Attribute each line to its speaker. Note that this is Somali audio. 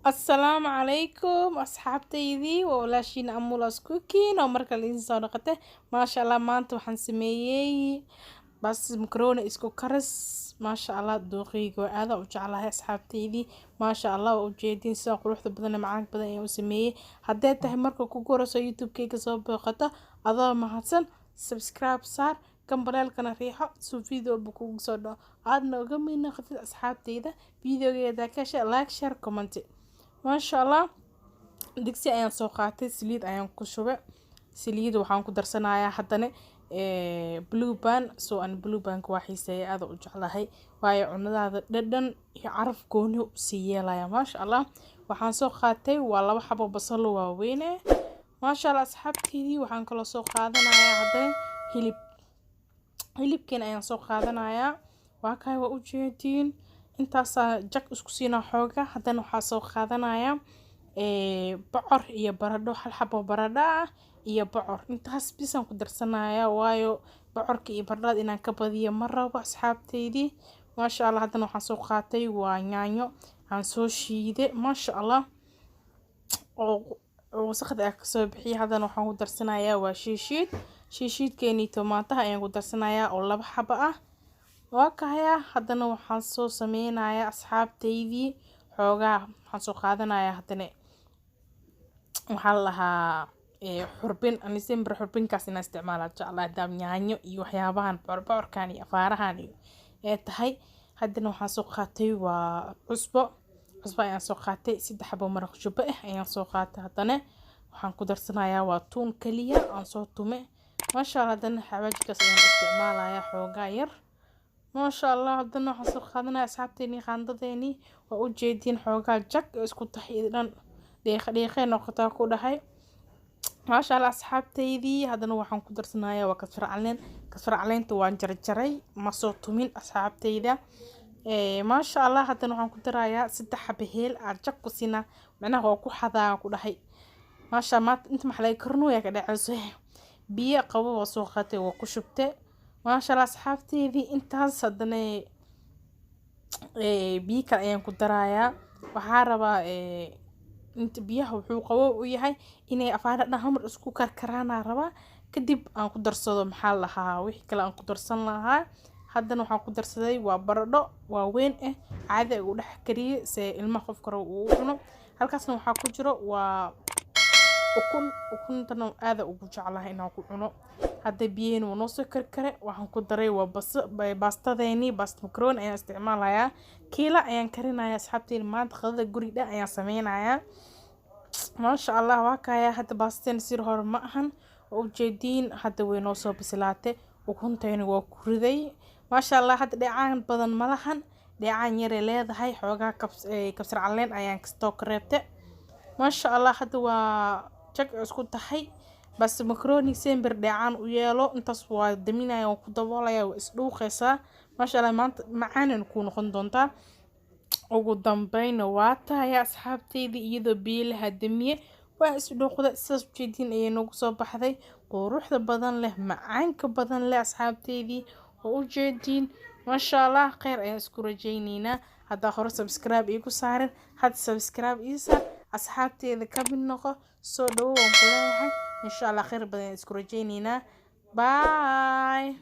Speaker 1: Assalaamu calaykum asxaabtaydii, waa walaashiin Amulas Cooking oo markale idin soo noqotay. Maasha Allah, maanta waxaan sameeyey bas macaroni isku karis. Maasha Allah, dooqeyga waa aad u jeclahay, asxaabtaydii. Maasha Allah, waa ujeedin sida quruxda badan ee macaanka badan ayaan u sameeyey. Hadday tahay marka kugu horeyso YouTube-kayga soo booqato, adoo mahadsan, subscribe saar, gambaleelkana riixo suu video walba kugu soo dhaco, aadna uga mid noqotid asxaabtayda. Videogeeda ka hesha, like, share, comment. Maasha Allah, digsi ayaan soo qaatay, saliid ayaan ku shubay. Saliid waxaan ku darsanayaa haddana Blue Band. Soo an Blue Bandka waa xiiseeya, aad u jeclahay, waayo cunadaada dhadhan iyo caraf gooni u sii yeelaya. Maasha Allah, waxaan soo qaatay waa laba xabo basal waaweyn. Maasha Allah, asxaabteydii, waxaan kaloo soo qaadanayaa haddana hilib. Hilibkan ayaan soo qaadanayaa, waa kaay, waa ujeediin. Intaasaa jag isku siinaa xooga. Haddana waxaa soo qaadanayaa bocor iyo baradho, hal xabo baradho ah iyo bocor. Intaas bisaan ku darsanayaa, waayo bocorka iyo baradhada inaan ka badiyo ma rabo, asxaabteydii. Maasha Allah, haddana waxaan soo qaatay waa yaanyo aan soo shiiday, maasha Allah, oo wasaqda ah kasoo bixiyay. Haddana waxaan ku darsanayaa waa shiishiid, shiishiidkeenii tomaataha ayaan ku darsanayaa oo laba xabo ah, waa kahayaa. Haddana waxaan soo sameynayaa, asxaabteydii, xoogaa waxaan soo qaadanayaa haddana waxaa la lahaa xurbin. Anisember xurbinkaas inaan isticmaala jeclaa, daam yaanyo iyo waxyaabahan bocorbocorkan iyo afaarahan iyo ee tahay. Haddana waxaan soo qaatay waa cusbo. Cusbo ayaan soo qaatay, saddex xabo maraq jubbo ah ayaan soo qaatay. Haddana waxaan ku darsanayaa waa tuun kaliya aan soo tume. Maasha Allah, haddana xawaajikaas ayaan isticmaalayaa xoogaa yar. Maasha Allah, haddana waxaan soo qaadanaya, asxaabteeni, qaandadeeni. Waa ujeediin, xoogaa jag isku tahay dhan, dhiiqa dhiiqay noqotaa ku dhahay. Maasha Allah, asxaabteydii, haddana waxaan ku darsanayaa waa kabsar caleen. Kabsar caleenta waan jarjaray, ma soo tumin, asxaabteyda. Maasha Allah, haddana waxaan ku darayaa saddex xabo heel aan jag ku siinaa, macnaha waa ku xadaa ku dhahay. Maasha, maanta inta maxaa laga karnooyaa ka dhacayso. Biyo qabo waa soo qaatay, waa ku shubtay. Maasha Allah, asxaabteydii, intaas haddana biyo kale ayaan ku darayaa. Waxaa rabaa inta biyaha wuxuu qabow u yahay inay afaara dhan hal mar isku karkaraanaa rabaa, kadib aan ku darsado maxaa la lahaa wixii kale aan ku darsan lahaa. Haddana waxaan ku darsaday waa baradho waaweyn ah, caadi ugu dhex kariyey se ilmaha qofka rabo uu u cuno. Halkaasna waxaa ku jiro waa ukun. Ukuntana aada ugu jeclahay inaan ku cuno. Hadda biyaheen wuu noo soo karkare. Waxaan ku daray waa bas baastadeeni, baasta macaroni ayaan isticmaalayaa. Kiila ayaan karinayaa, asxaabteeni. Maanta qadada guriga dhan ayaan sameynayaa. Maasha Allah, waa kaya. Hadda baastadeena sir hore ma ahan, waa ujeediin. Hadda way noo soo bislaatay, ukuntayna waa ku riday. Maasha Allah, hadda dheecaan badan ma lahan, dheecaan yaray leedahay. Xoogaa kabsar caleen ayaan kastoo ka reebtay. Maasha Allah, hadda waa jag isku tahay. Bas macaroni sember dheecaan u yeelo, intaas waa daminaya, waa ku daboolaya, waa isdhuuqaysaa. Maasha Allah, maanta macaanan kuu noqon doontaa. Ugu dambeynna waa tahay, asxaabteyda, iyadoo biyo laha damiye, waa isdhuuqda. Sidaas ujeediin ayay noogu soo baxday, quruxda badan leh, macaanka badan leh, asxaabteydii, waa ujeediin. Maasha Allah, kheyr ayaan isku rajayneynaa. Haddaa hore subscribe iigu saarin, hadda subscribe ii saar, asxaabteeda ka mid noqo. Soo dhawo waan ku leeyahay. Insha Allah, kheyr badan ayaan isku rajayneynaa. Bye.